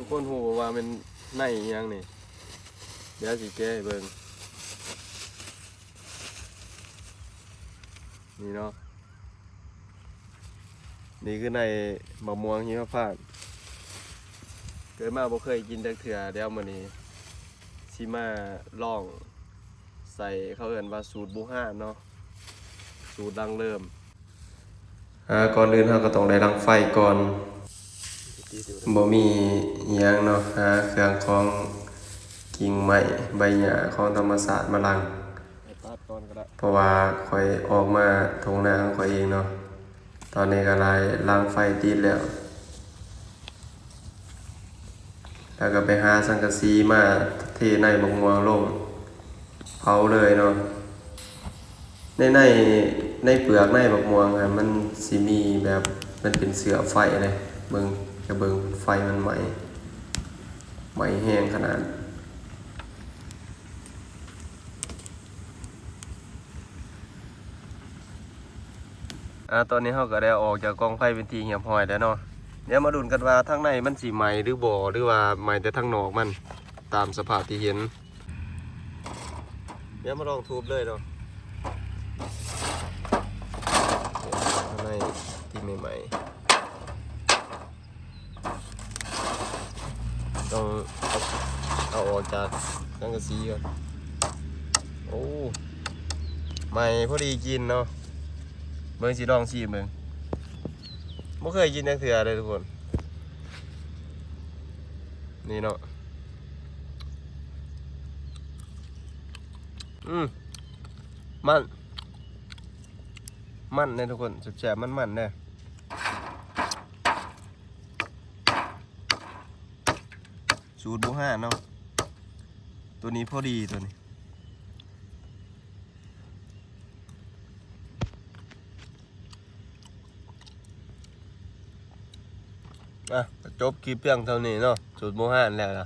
ທຸກຄົນຮູ້ບໍ່ວ່າແມ່ນໃນອີ່ຫຍັງນີ້? ດຽວຊິແກະໃຫ້ເບິ່ງ. ນີ້ເນາະ. ນີ້ຄືໃນໝາກມ່ວງຫິມະພານ. ເກີດມາບໍ່ເຄີຍກິນຈັກເທື່ອ. ດຽວມື້ນີ້ຊິມາລອງໃສ່ ເຂົາເອີ້ນວ່າສູດບູຮານເນາະ, ສູດດັ້ງເດີມ. ອ່າ ກ່ອນອື່ນເຮົາກໍຕ້ອງໄດ້ດັງໄຟກ່ອນ. ບໍ່ມີອີ່ຫຍັງເນາະ, ຫາເຄື່ອງຂອງ ກິ່ງໄມ້ ໃບຫຍ້າຂອງທຳມະຊາດມາດັງ. ເພາະວ່າຂ້ອຍອອກມາທົ່ງນາຂອງຂ້ອຍເອງເນາະ. ຕອນນີ້ກໍໄດ້ດັງໄຟຕິດແລ້ວ. ແລ້ວກໍໄປຫາສັງກະສີມາເທໃນບັກມ່ວງລົງເຜົາເລີຍເນາະ. ໃນ ໃນ ໃນເປືອກໃນບັກມ່ວງຫັ້ນ ມັນຊິມີແບບ ມັນເປັນເຊື້ອໄຟເດ້. ເບິ່ງ ຈະເບິ່ງໄຟມັນໄໝ້ ໄໝ້ແຮງຂະໜາດ. ອ່າ ຕອນນີ້ເຮົາກໍໄດ້ເອົາອອກຈາກກອງໄຟເປັນທີ່ຮຽບຮ້ອຍແລ້ວເນາະ. ດຽວມາລຸ້ນກັນວ່າທາງໃນມັນຊິໄໝ້ຫຼືບໍ່ ຫຼືວ່າໄໝ້ແຕ່ທາງນອກມັນ ຕາມສະພາບທີ່ເຫັນ. ດຽວມາລອງທຸບເລີຍເນາະ. ທາງໃນທີ່ໃໝ່ໆ. ຕ້ອງເອົາ ເອົາອອກຈາກສັງກະສີກ່ອນ. ໂອ້ ໃໝ່ພໍດີກິນເນາະ. ເບິ່ງ ຊິລອງຊີມເບິ່ງ. ບໍ່ເຄີຍກິນຈັກເທື່ອເດ້ທຸກຄົນ. ນີ້ເນາະ. ອືມ ມັນ ມັນເດ້ທຸກຄົນ, ແຊບໆ ມັນໆ ເດ້. ສູດບູຮານເນາະ. ໂຕນີ້ພໍດີ ໂຕນີ້. ອ່ະ ກໍຈົບຄລິບພຽງເທົ່ານີ້ເນາະ. ສູດບູຮານແລ້ວລະ.